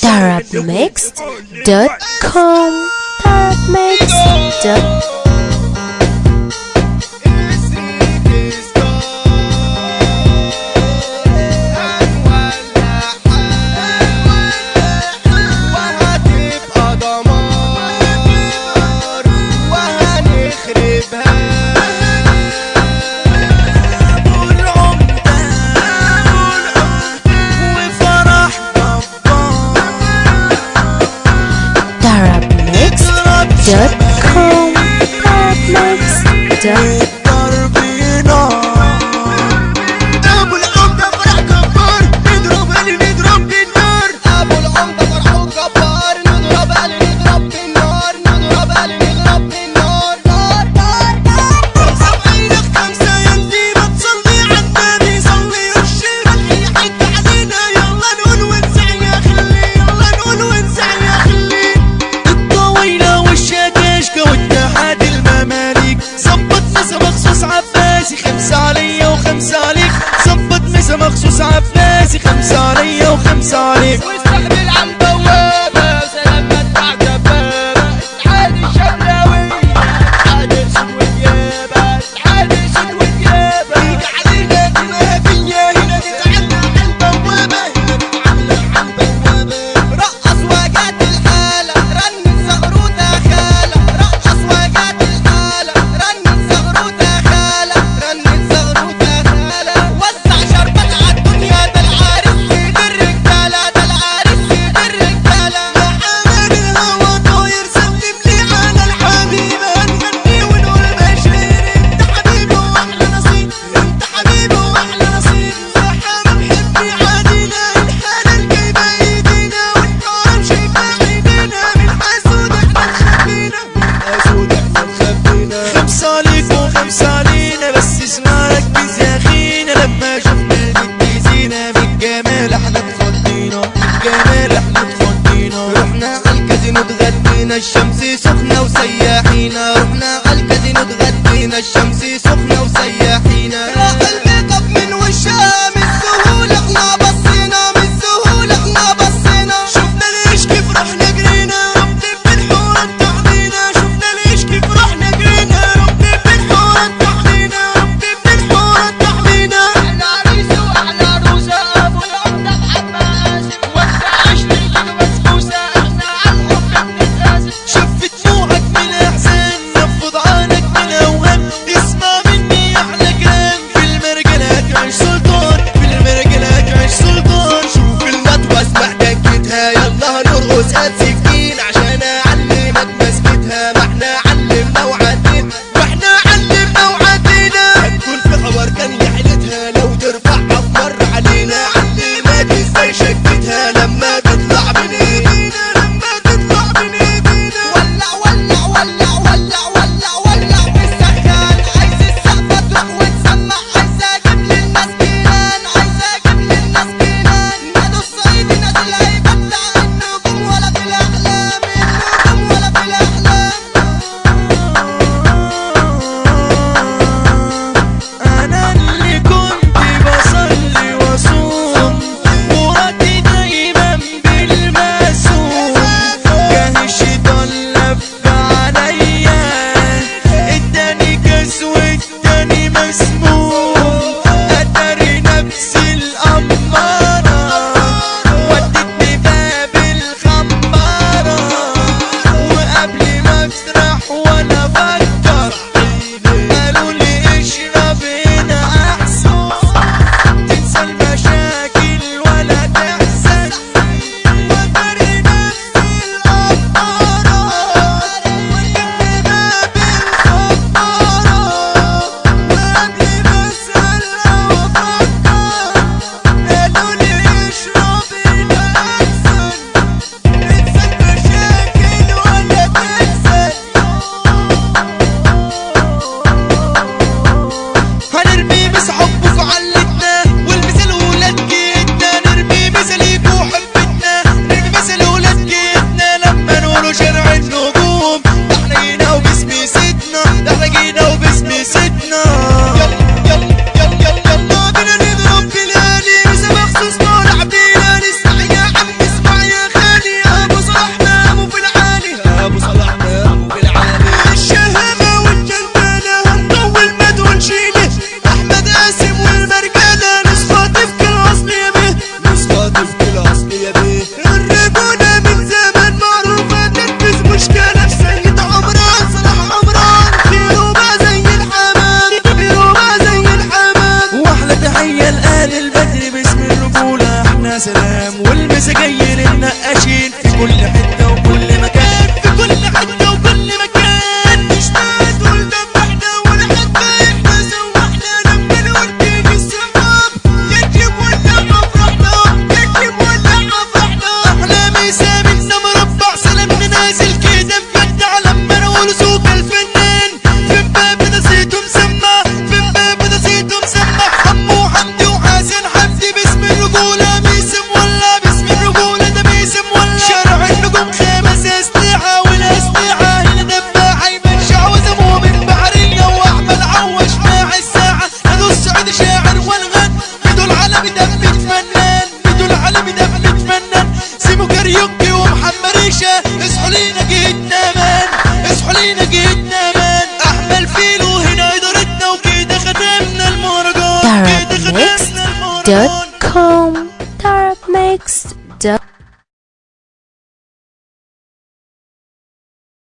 Tarabmixed.com. Tarabmixed. Tarabmixed.com. Tarabmixed. ابو العمدة فرح جبار، نضرب علي نضرب بالنار. ابو العمدة فرح جبار، نضرب علي نضرب بالنار، نضرب علي نضرب بالنار، نار نار نار. سبعين خمسة يا ما تصلي عالنبي، صلي رش الملح يحد علينا. يلا نقول ونسع يا خلي، يلا نقول ونسع يا خلي. الطويلة والشداشكة واتحاد المماليك، ظبط مسا مخصوص عباسي، خمسة عليا وخمسة عليك. ظبط مسا مخصوص عباسي، خمسة عليا وخمسة عليك. واستقبل على البوابة، سلام مدفع دبابة، اتحاد الشبلاوية، اتحاد السود واليابة، اتحاد السود واليابة. يجي علينا دماغية، هنا نتعلق على البوابة، هنا نتعلق على البوابة. رقص وجات الحالة، رن زغروتة خالة. رقص وجات الحالة، رن زغروتة خالة، رن زغروتة خالة. وزع شربات عالدنيا، ده العريس سيد الرجالة، ده العريس سيد الرجالة. يا حمام الهوا طاير، سلم لي على الحبيبة، هنغني ونقول بشير. انت حبيبي واحلى نصيب، انت حبيبي واحلى نصيب. يا حمام حبي عادينا، الحلال جايبه ايدينا، والحرام شايفه عينينا. من حسود احنا اتخبينا، من حسود احنا اتخبينا. خمسة عليك وخمسة علينا، بس اسمع ركز يا اخينا. لما شفنا البنت زينة، من الجمال احنا اتخضينا، من الجمال احنا اتخضينا. رحنا عالكازينو اتغدينا، الشمس سخنة وسياحينا. رحنا عالكازينو اتغدينا، الشمس سخنة وسياحينا. راح الميك اب من وشها، من السهولة احنا بصينا، من السهولة احنا بصينا. شفنا ليش كيف رحنا جرينا، ربي بالحورة تعلينا. شفنا ليش كيف رحنا جرينا، ربي بالحورة تعلينا، ربي بالحورة تعلينا. احلى عريس واحلى عروسة، ابو العمدة محمد قاسم، وانت 20 كيلو بسبوسة، احنا عالحب بنتقاسم. شف دموعك من الاحزان، نفض عنك من الاوهام. اسمع مني احلى كلام، في المرجلة هتعيش سلطان، في المرجلة هتعيش سلطان. شوف المطوة اسمع دكتها، يلا هنرقص هات سكين عشان اعلمك مسكتها. ما احنا علمنا وعدينا، ما احنا علمنا وعدينا. هتكون في حوار تانية حيلتها، لو ترفعها في مرة علينا. علمك ازاي شكتها لما تطلع من ايدينا، لما تطلع من ايدينا. ولع ولع ولع ولع ولع ولع في السخان، عايز السقفة تروح وتسمع، عايز اجيب للناس جيران، عايز اجيب للناس جيران. نادوا الصعيدي نازل هيبدع، النجوم ولا في الاحلام، النجوم ولا في الاحلام. انا اللي كنت بصلي واصوم، مراتي دايما المسجاير النقاشين في كل حتة وكل مكان، في كل حتة وكل مكان. مش تقول ذبحنا ولا حتى احنا سوحنا، لما نوديك السحاب يجيب ولا افرحنا، يجيب ولا افرحنا. احلى مسا منا مربع سلامنا نازل كده مجدع، لما نقول سوق الفنان في باب نسيته مسمى، في باب نسيته مسمى. حمو حمدي وحسن حمدي باسم الرجولة باسم ولا باسم الرجولة ده باسم ولا. شارع النجوم خمس أسلحة والأسلحة هنا دباحة يبان شعوذة مؤمن بحرية وأحمد عوش مع الساعة. هدول السعودي شاعر والغن بدول عالمي دبة فنان، بدول عالمي دبة فنان. سيمو كاريوكي ومحمد ريشة اصحوا لينا جيتنا مان، اصحوا لينا جيتنا مان. أحمد فيلو هنا إدارتنا وكده ختمنا المهرجان، كده ختمنا المهرجان. Dot